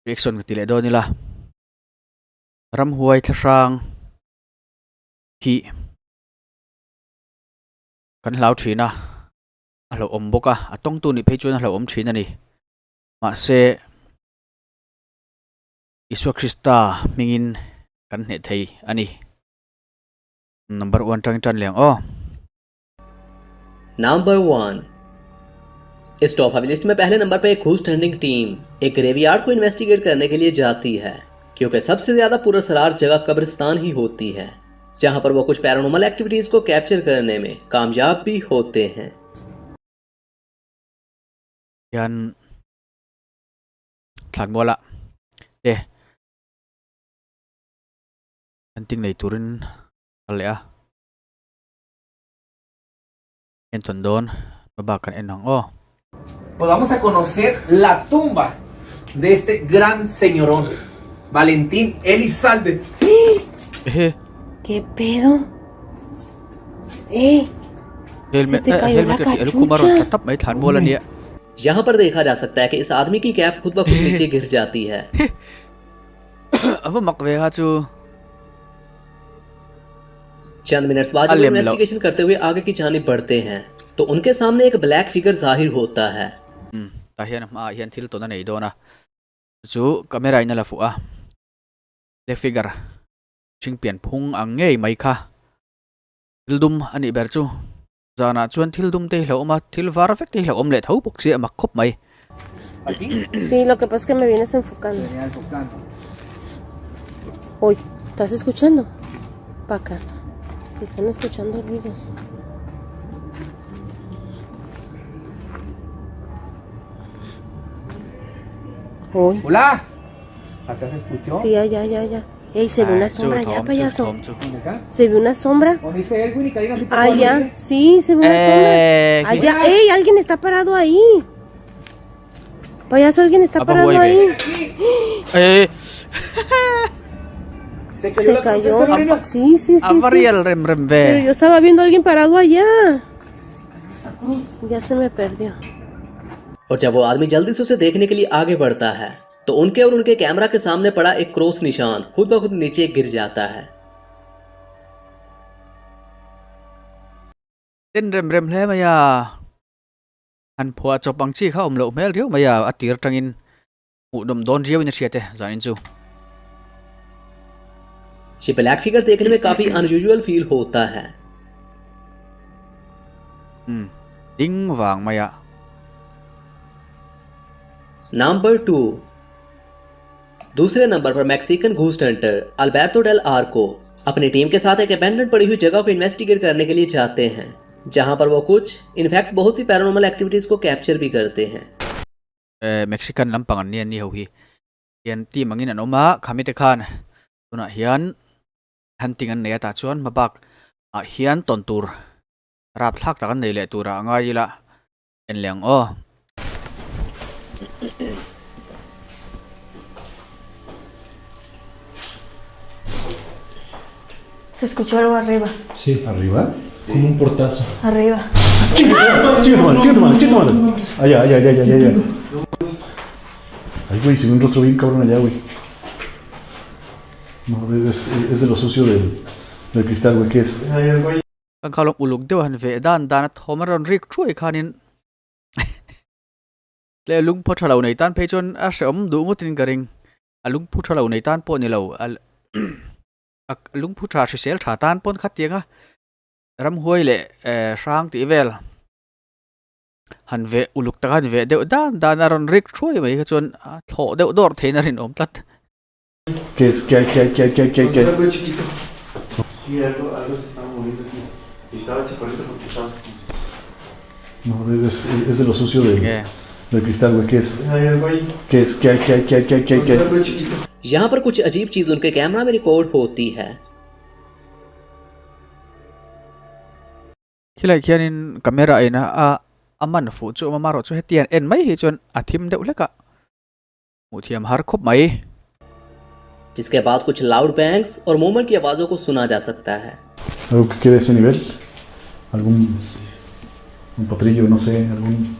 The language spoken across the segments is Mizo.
Reaction ka ti leh dawn ila. Ramhuai thlahrang hi kan hlau thin a, a hlauhawm bawk a, a tawngtu nih phei chuan a hlauhawm thin a ni. Mahse, Isua Krista hmingin kan hneh thei a ni. Number one tangin tan leh ang aw. Number 1। इस top 5 list में पहले number पर एक घूस hunting team एक graveyard को investigate करने के लिए जाती है, क्योंकि सबसे ज्यादा पुरअसरार जगह कब्रिस्तान ही होती है, जहां पर वो कुछ पैरानॉर्मल एक्टिविटीज को कैप्चर करने में कामयाब भी होते हैं। Hian thlanmuala te hunting nei turin a leh a. En tawn dawn hmabak kan en ang aw. Pues vamos a conocer la tumba de este gran señorón, Valentín Elizalde. Ehe. Qué pedo? Ey! Helmet Se te cayó la helmet ka tih lukhum a rawn cachucha. tla tap mai thlan mual a nia. यहाँ पर देखा जा सकता है कि इस आदमी की कैप खुद ब खुद नीचे गिर जाती है। A va mak ve kha chu. चंद मिनट्स बाद A जब lem loh. Investigation करते हुए आगे की जानिब बढ़ते हैं तो उनके सामने एक ब्लैक फिगर जाहिर होता है। Umm tah hian a hmaah hian thil tawn a nei dawn a, chu camera in a la fuh a, black figure hring pian phung ang ngei mai kha thil dum a nih ber chu. Zanah chuan thil dum te hi hlauhawm a, thil var vek te hi hlauhawm leh tho bawk si a mak khawp mai. Sí, lo que pasa es que me vienes enfocando. Uy, ¿estás escuchando? Pa acá. Se están escuchando ruidos. Uy. Hola. ¿Acá se escuchó? Sí, allá, allá, allá. Ey, se ve una Ai, chu sombra allá, thawm chu payaso. thawm chu. ¿Dónde acá? Se ve una sombra. ¿Dónde dice Elwin y Karina? ¿Sí te Allá, acuerdas? sí, se ve una sombra. Eh, Allá, ey, alguien está parado ahí. Payaso, alguien está Apa parado huai ve? ahí. Eh. Se cayó Se la cayó. cruz, Carolina. Sí, sí, sí, Apa sí. real rem rem ve. Pero yo estaba viendo a alguien parado allá. Ya se me perdió. और जब वो आदमी जल्दी से उसे देखने के लिए आगे बढ़ता है तो उनके और उनके कैमरा के सामने पड़ा एक क्रॉस निशान खुद ब खुद नीचे गिर जाता है। Ten rem rem hle mai a, han phuah chawp ang chi kha awm loh hmel riau mai a, a tir atangin hmuhnawm dawn riau in a hriat e zanin chu. ये ब्लैक फिगर देखने में काफी unusual feel होता है। Umm ding vang mai a. Number 2। दूसरे नंबर पर Mexican ghost hunter Alberto del Arco अपनी टीम के साथ एक अबैंडन पड़ी हुई जगह को इन्वेस्टिगेट करने के लिए जाते हैं, जहां पर वो कुछ इनफैक्ट बहुत सी पैरानॉर्मल एक्टिविटीज को कैप्चर भी करते हैं। Eh Mexican lampang an ni an ni ho hi hian team angin an awm a, khami te khan tunah hian hunting an nei a tah chuan hmabak ah hian tawn tur rapthlak tak an nei leh turah a ngai ila en leh ang aw. Se escuchó algo arriba. Sí, arriba. Como un portazo. Arriba. Chinga tu madre, chinga tu madre, chinga tu madre. Allá, allá, allá, allá, allá. Ay, güey, se ve un rostro bien cabrón allá, güey. No, es de lo sucio del cristal, güey, ¿qué es? Kan kha lawm uluk deuh han veh dan dan a thawm a rawn rik thuai khanin tle lungphaw tha lo nei tan phei chuan a hrehawm duh ngawtin ka ring. A lungphu tha lo nei tan pawh ni lo, a lungphu tha hrisel tha tan pawn kha tianga ramhuai leh hrang tih vel han veh uluk taka han veh deuh dan dan a rawn rik thuai mai kha chuan a thlawh deuh dawr theiin a rinawm tlat. Qué es? Qué hay? Qué hay? Qué hay? Qué hay? Qué hay? Qué hay? Algo chiquito. Y algo, algo se estaba moviendo aquí. Y estaba chaparrito porque estaba así. No, es de lo sucio del cristal, güey. ¿Qué es? Hay algo ahí. ¿Qué es? ¿Qué hay? ¿Qué hay? ¿Qué hay? ¿Qué hay? ¿Qué hay? ¿Qué hay? Algo chiquito. यहाँ पर कुछ अजीब चीज उनके कैमरा में रिकॉर्ड होती है। Khilai khianin camera in a a man fuh chu awm a, amaherawhchu hetiang en mai hi chuan a thim deuh hlek a, hmuh thiam har khawp mai. जिसके बाद कुछ लाउड बैंग्स और मूवमेंट की आवाजों को सुना जा सकता है। Algo que quede a ese nivel, algún un potrillo, no sé, algún.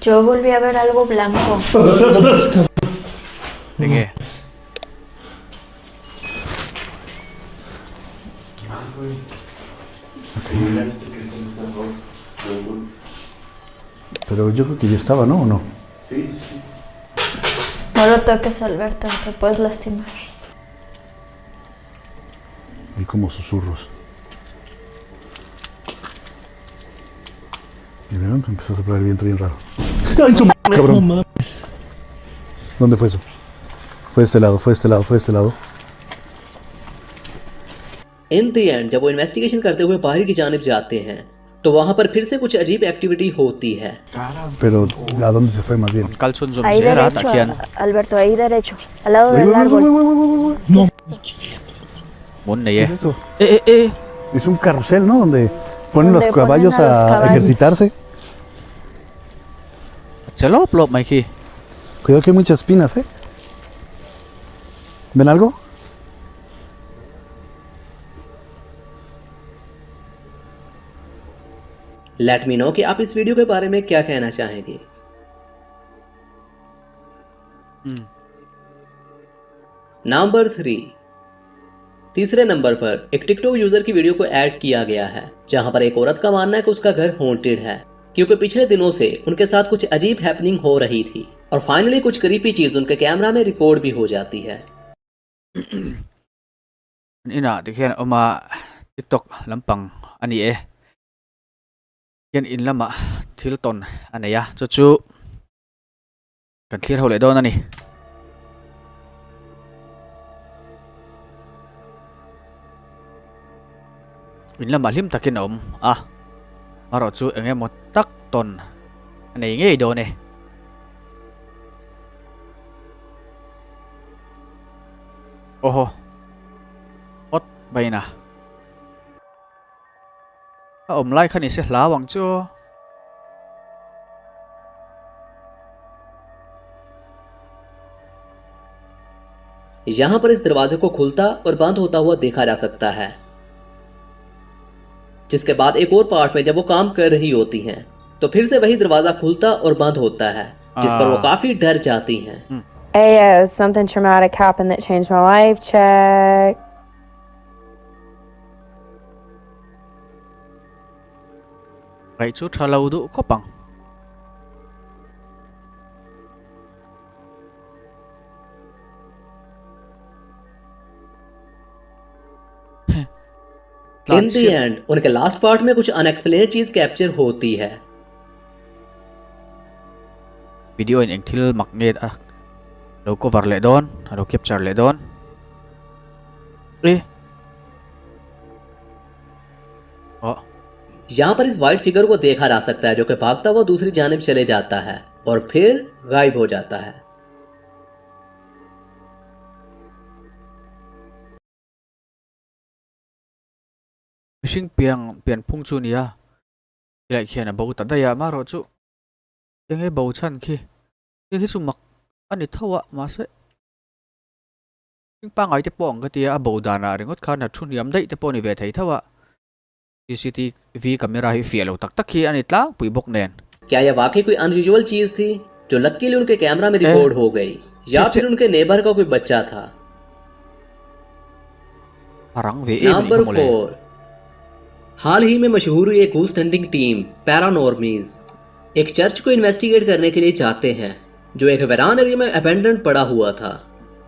Yo volví a ver algo blanco. Atrás, atrás. Enge? Pero yo creo que ya estaba, ¿no? ¿O no? Sí, sí, sí. No lo toques, Alberto, te puedes lastimar. Hay como susurros. ¿Y vieron? Empezó a soplar el viento bien raro. ¡Ay, tu m cabrón! ¿Dónde fue eso? Fue de este lado, fue de este lado, fue de este lado. In the end जब वो investigation करते हुए बाहर की जानिब जाते हैं तो वहां पर फिर से कुछ अजीब एक्टिविटी होती है। Pero ¿a dónde se fue más bien? Kal chhunzawm Ahí zel a derecho, tah khian. Alberto, ahí derecho, al lado del árbol. No. Mun nei e. ¿Qué es eso? E e e. Es un carrusel, ¿no? Donde ponen los Donde ponen caballos a los a caballos. ejercitarse. A che lawp lawp mai khi. Cuidado que hay muchas espinas, ¿eh? ¿Ven algo? Let me know कि आप इस video के बारे में क्या कहना चाहेंगे। नंबर 3, तीसरे नंबर पर एक टिकटॉक यूजर की वीडियो को ऐड किया गया है, जहां पर एक औरत का मानना है कि उसका घर हॉन्टेड है क्योंकि पिछले दिनों से उनके साथ कुछ अजीब हैपनिंग हो रही थी और फाइनली कुछ क्रीपी चीज उनके कैमरा में रिकॉर्ड भी हो जाती है। An inah tikhian a awm a, TikTok lampang a ni e. Hian in lamah thil tawn a nei a, chu chu kan thlir ho leh dawn a ni. In lamah hlim takin a awm a, amarawh chu eng emaw tak tawn a nei ngei dawn e. Awhaw, hot baina. A awm lai kha ni se hlau ang chu aw. यहां पर इस दरवाजे को खुलता और बंद होता हुआ देखा जा सकता है, जिसके बाद एक और पार्ट में जब वो काम कर रही होती हैं तो फिर से वही दरवाजा खुलता और बंद होता है, जिस पर वो काफी डर जाती हैं। Ayo, something traumatic happened that changed my life. Check. Ngaih chu tha lo duh khawp ang. In the end उनके लास्ट पार्ट में कुछ अनएक्सप्लेन्ड चीज कैप्चर होती है। Video in eng thil mak nge a lo cover leh dawn, a lo capture leh dawn. E. Oh. यहाँ पर इस white figure को देखा जा सकता है जो कि भागता हुआ दूसरी जानिब चले जाता है और फिर गायब हो जाता है। Mihring piang pian phung chu nia tilai khian a bo ta daih a amaherawh chu enge bo chhan khi khi chu mak a ni tho a mahse mihring pangngai te pawh ang ka tia a bo danah ringawt khan a thu hniam daih te pawh a ni ve thei tho a C_C_T_V camera hi fiah lo tak tak hi a ni tlangpui bawk nen. क्या यह वाकई कोई unusual चीज थी जो luckily उनके camera में रिकॉर्ड हो गई या फिर उनके नेबर का कोई बच्चा था? A rang ve em a nih number kha mawle. 4, हाल ही में मशहूर हुई एक ghost hunting team पैरानॉर्मीज एक चर्च को इन्वेस्टिगेट करने के लिए जाते हैं जो एक वीरान एरिया में अबेंडन पड़ा हुआ था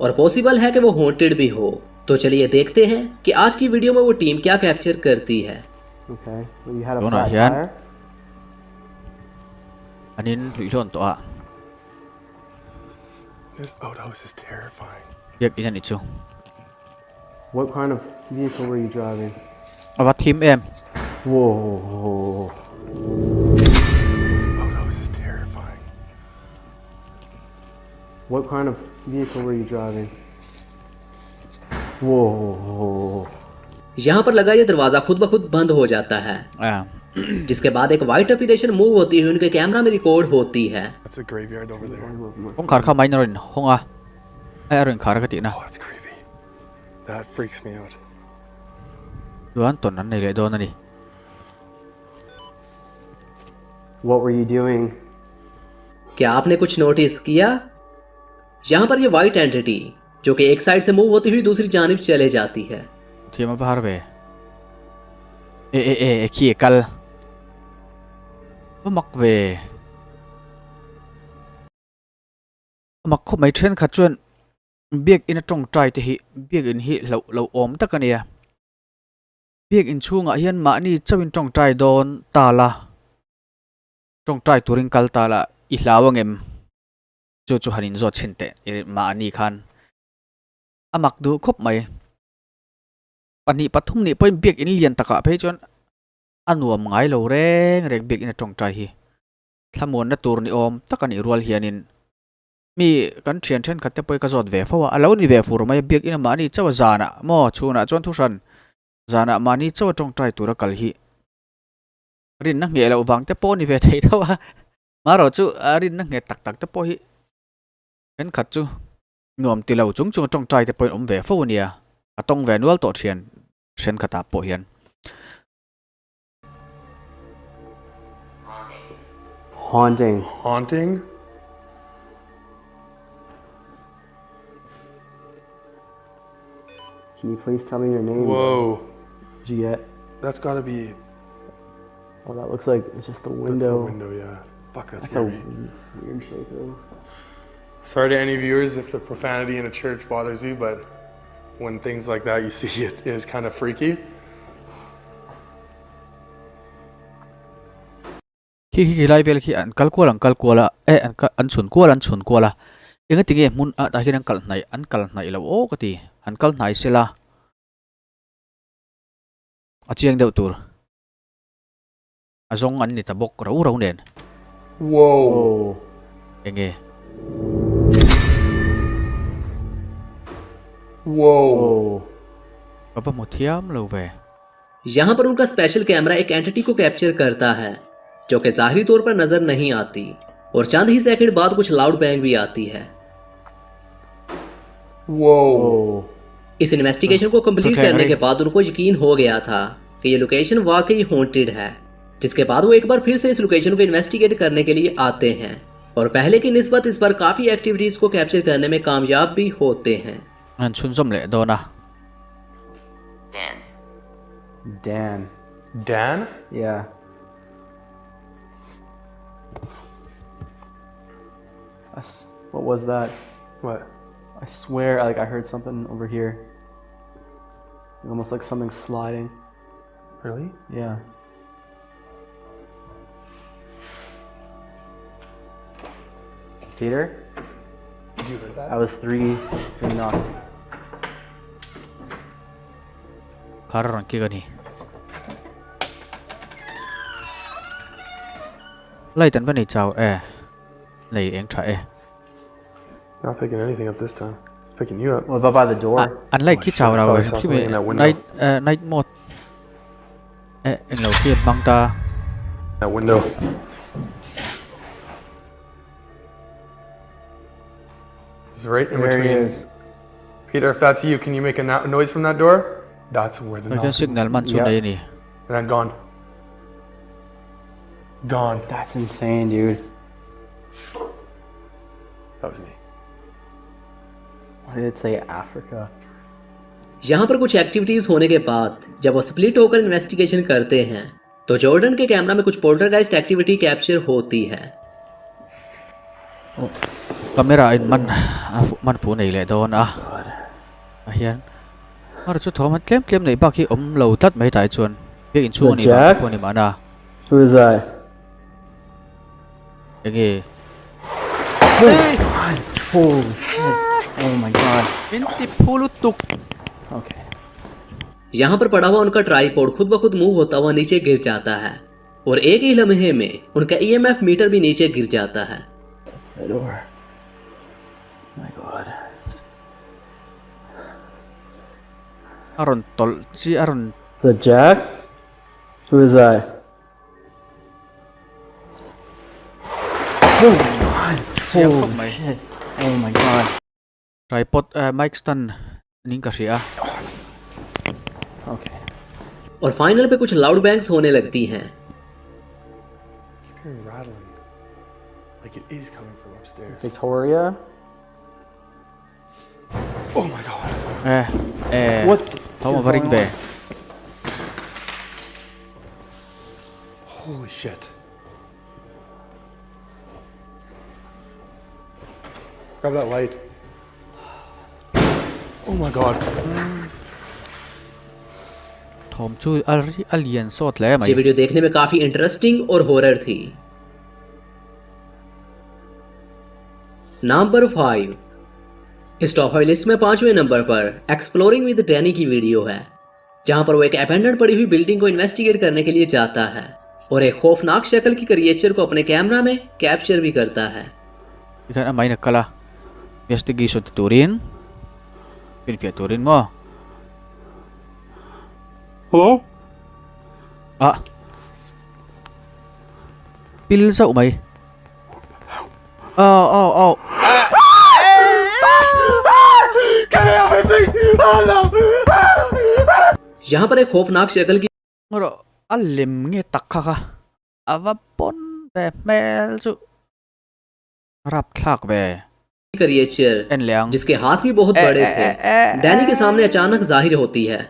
और पॉसिबल है कि वो हॉन्टेड भी हो। तो चलिए देखते हैं कि आज की वीडियो में वो टीम क्या कैप्चर करती है। Okay. Well, you had a Tunah flat hian tire? an in hluih hlawn tawh a. This outhouse is terrifying. Biak in a ni chu. What kind of vehicle were you driving? A va thim em. Whoa. This outhouse is terrifying. What kind of vehicle were you driving? Whoa. यहाँ पर लगा ये दरवाजा खुद ब खुद बंद हो जाता है, जिसके बाद एक white operation move होती हुई उनके कैमरा में रिकॉर्ड होती है। That's a graveyard over there. Kawngkhar kha main a rawn hawng a, ai a rawn khar ka tihna. Oh, that's creepy. That freaks me out. Chuan tawn an nei leh dawn a ni. What were you doing? क्या आपने कुछ notice किया? यहाँ पर ये white entity जो कि एक साइड से मूव होती हुई दूसरी जानिब चले जाती है। Thiam a va har ve. E e e e khi e kal. Va mak ve. A mak khawp mai thenkhat chuan biakinn a tawngtai te hi biakinn hi hlauh lo awm tak a nia. Biakinn chhungah hian mahni chauhin tawngtai dawn ta la, tawngtai turin kal ta la i hlau angem? Chu chu han inzawt chhin teh i mahni khan a mak duh khawp mai. Pahnih pathum nih pawhin biakinn lian takah phei chuan a nuam ngai lo reng reng biakinn a tawngtai hi. Thlamuanna tur ni awm tak a nih rual hianin mi kan thian thenkhat te pawh hi ka zawt ve fo a, a lo ni ve fur mai a, biakinn a mahni chauh a zanah maw chhunah chuan thuhran zanah mahni chauh a tawngtai tura kal hi rinna ngheh loh vang te pawh a ni ve thei tho a, marawh chu a rinna ngheh tak tak te pawh hi thenkhat chu nuam ti lo chung chung a tawngtai te pawhin awm ve fo a nia, a tawng ve nual tawh thian thenkhatah pawh hian. Haunting. Haunting? Can you please tell me your name? Whoa. Did you get? That's got to be. Oh, that looks like it's just the window. That's the window, yeah. Fuck, that's, that's scary. a weird shape, though. Sorry to any viewers if the profanity in a church bothers you, but when things like that you see it is kind of freaky. Khi khi khi lai vel khi an kal kual an kal kual a eh an kal an chhun kual an chhun kual a enga tinge hmun ah tah hian an kal hnaih an kal hnaih lo aw ka ti an kal hnai sela a chiang deuh tur a zawng an ni ta bawk ro ro nen. Whoa. Enge. Whoa. Ka va hmu thiam lo ve. यहाँ पर उनका special camera एक entity को capture करता है जो कि जाहिरी तौर पर नजर नहीं आती और चंद ही सेकंड बाद कुछ लाउड बैंग भी आती है। Whoa. इस इन्वेस्टिगेशन को कंप्लीट करने के बाद उनको यकीन हो गया था कि ये लोकेशन वाकई हॉन्टेड है, जिसके बाद वो एक बार फिर से इस लोकेशन को इन्वेस्टिगेट करने के लिए आते हैं और पहले की निस्बत इस बार काफी एक्टिविटीज को कैप्चर करने में कामयाब भी होते हैं। An chhunzawm leh dawn a. Dan. Dan. Dan? Yeah. What was that? What? I swear, like I heard something over here. Almost like something sliding. Really? Yeah. Peter? Did you hear that? I was three knocks. Khar rawn kik a ni. Light an va nei chau e. Nei eng tha e. Not picking anything up this time. It's picking you up. What about by the door? An light khi chau rau e. Khi mi night night mode. E eng lo khi an hmang ta. That window. He's right in There he between. is. Peter, if that's you, can you make a noise from that door? That's where the Hei knock hian signal man chu nei a ni. And I'm gone. Gone. That's insane, dude. That was me. Why did it say Africa? यहाँ पर कुछ activities होने के बाद जब वो split होकर investigation करते हैं तो जॉर्डन के कैमरा में कुछ poltergeist activity capture होती है। Camera in man man fu nei leh dawn a a hian mar chu thawm tlem tlem nei bak hi awm lo tlat mai tai chuan biak inchhung a ni bak pawh a ni mahna. Who is that? Enge. Holy shit. Oh my god. Min ti phu lutuk. Okay. यहाँ पर पड़ा हुआ उनका tripod खुद ब खुद move होता हुआ नीचे गिर जाता है और एक ही लम्हे में उनका EMF meter भी नीचे गिर जाता है। The door. My god. A rawn tawlh chi a rawn. Is that Jack? Who is that? Oh my god. Holy shit. Oh my god. Tripod mic stand ning ka hria. Okay. और final पे कुछ loud bangs होने लगती हैं। Keep hearing rattling. Like it is coming from upstairs. Victoria? Oh my god. Eh, eh. What Thawm is a va ring going ve. on? Holy shit. Grab that light. Oh my god. Thawm chu a a lian sawt hle mai. ये video देखने में काफी interesting और horror थी। Number 5। इस top 5 list में 5वें नंबर पर exploring with Danny की वीडियो है, जहां पर वो एक अबेंडन्ड पड़ी हुई बिल्डिंग को इन्वेस्टिगेट करने के लिए जाता है और एक खौफनाक शक्ल की क्रिएचर को अपने कैमरा में कैप्चर भी करता है। Tikhian a main a kal a, investigation ti turin, finfiah turin maw? Hello? Ah. Pil zauh mai. Aw aw aw. यहाँ पर एक खौफनाक शक्ल की Ngaw a lem nge tak kha kha a va pawn ve hmel chu rapthlak ve. Creature En leh ang. जिसके हाथ भी बहुत ए, बड़े ए, थे ए, ए, डैनी के सामने अचानक जाहिर होती है,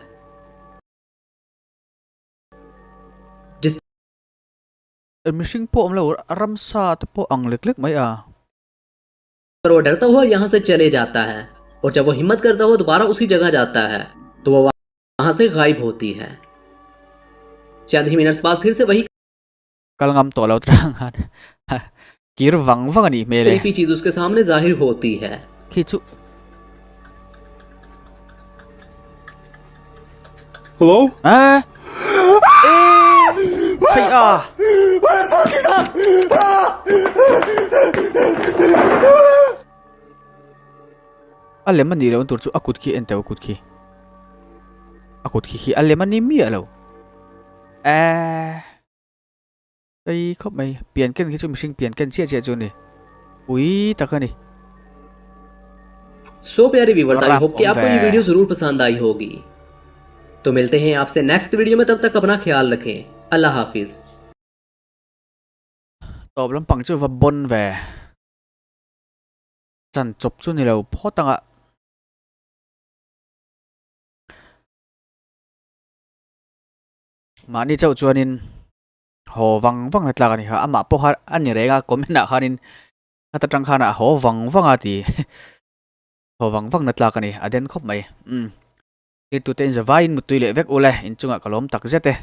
जिस Mihring pawh awm lo ramsa te pawh ang lek lek mai a. पर वो डरता हुआ यहाँ से चले जाता है और जब वो हिम्मत करता हुआ दोबारा उसी जगह जाता है तो वो वहां से गायब होती है। चंद ही मिनट्स बाद फिर से वही Kal ngam tawh lo tlang khan kir vang vang a nih hmel e. Creepy चीज उसके सामने जाहिर होती है। Khi chu. Hello? Eh! Hei a! A lem a nih loh tur chu a kut khi en teuh a kut khi. A kut khi khi a lem a ni miah lo. Eh! Hei khawp mai pian ken khi chu mihring pian ken chiah chiah chu a ni. Ui tak a ni. सो प्यारे viewers, I hope कि Rap आपको ये awm ve. Video जरूर पसंद आई होगी। तो मिलते हैं आपसे नेक्स्ट वीडियो में, तब तक अपना ख्याल रखें। अल्लाह हाफिज। Tawp lampang chu va bawn ve. Chan chawp chu ni lo phawt anga. Mahni chauh chuanin haw vang vang na tlak a ni kha. Amah pawh kha a ni reng a comment ah khanin heta tang khan a haw vang vang a ti. Haw vang vang na tlak a ni a den khawp mai. Umm. Thil tute in zavaiin mutui leh vek ule inchungah ka lawm tak zet e.